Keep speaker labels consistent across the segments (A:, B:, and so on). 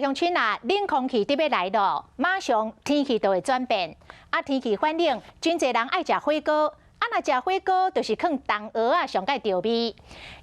A: 鄉親啊，冷空氣得欲來囉，馬上天氣就會轉變。啊，天氣反冷，真濟人愛食火鍋。啊，若食火鍋，就是囥重蚵仔上蓋著味。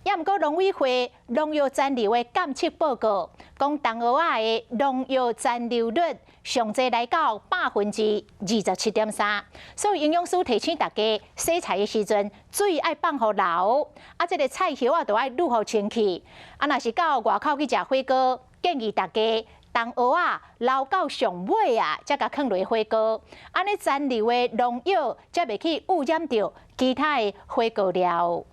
A: 也毋過農委會農藥殘留的監測報告，講重蚵仔的農藥殘留率上濟來到27.3%。所以營養師提醒大家，洗菜的時陣水愛放予流，啊，這个菜葉仔都愛滷予清氣。啊，若是到外口去食火鍋，建議大家重蚵仔留到上尾啊，才共囥落火鍋，按呢殘留的農藥才袂去污染著其他的火鍋料。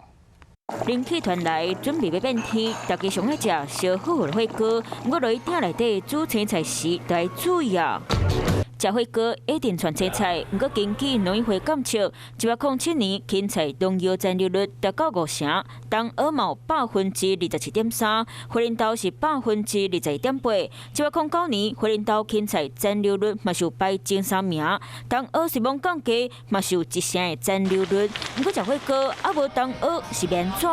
B: 冷氣團來，準備欲變天，大家上愛食燒好的火鍋，毋過落去鼎內底煮青菜時，著愛注意啊。食火鍋一定汆青菜，毋過根據農委會監測，107年芹菜農藥殘留率達到五成，重蚵嘛27.3%，火輪豆是21.8%。109年火輪豆芹菜殘留率嘛是有排前三名，重蚵雖罔降低，嘛是有一成的殘留率。毋過食火鍋猶無重蚵是欲按怎？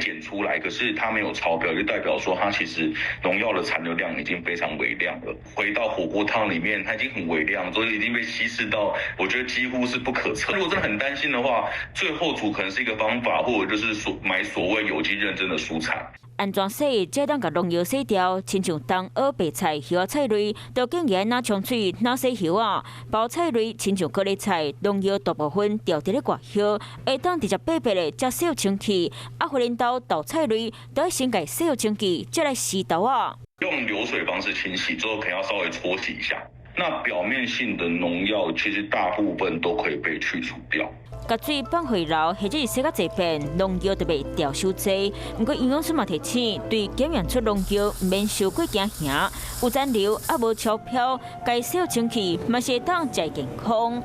C: 檢出來，可是它沒有超標，就代表說它其實農藥的殘留量已經非常微量了。回到火鍋湯裡面，它已經很微量，所以已經被稀釋到，我覺得幾乎是不可測。如果真的很擔心的話，最後煮可能是一個方法，或者就是所買所謂有機認證的蔬菜。
B: 按怎洗才當共農藥洗掉？親像重蚵、白菜、葉仔菜類，都建議愛若沖水、若洗葉仔。包菜類親像高麗菜，農藥大部分著佇咧外葉，會當直接白白的才洗清氣。啊，火輪豆、豆菜類都愛先共洗清氣，才來洗豆仔。
C: 用流水方式清洗之後，可能要稍微搓洗一下。那表面性的農藥其實大部分都可以被去除掉。
B: 共水放予流，或者是洗較濟遍，農藥就袂著傷濟。毋過營養師嘛提醒，對檢驗出農藥，毋免傷過驚嚇，有殘留猶無超標，共洗清氣嘛是會當食健康。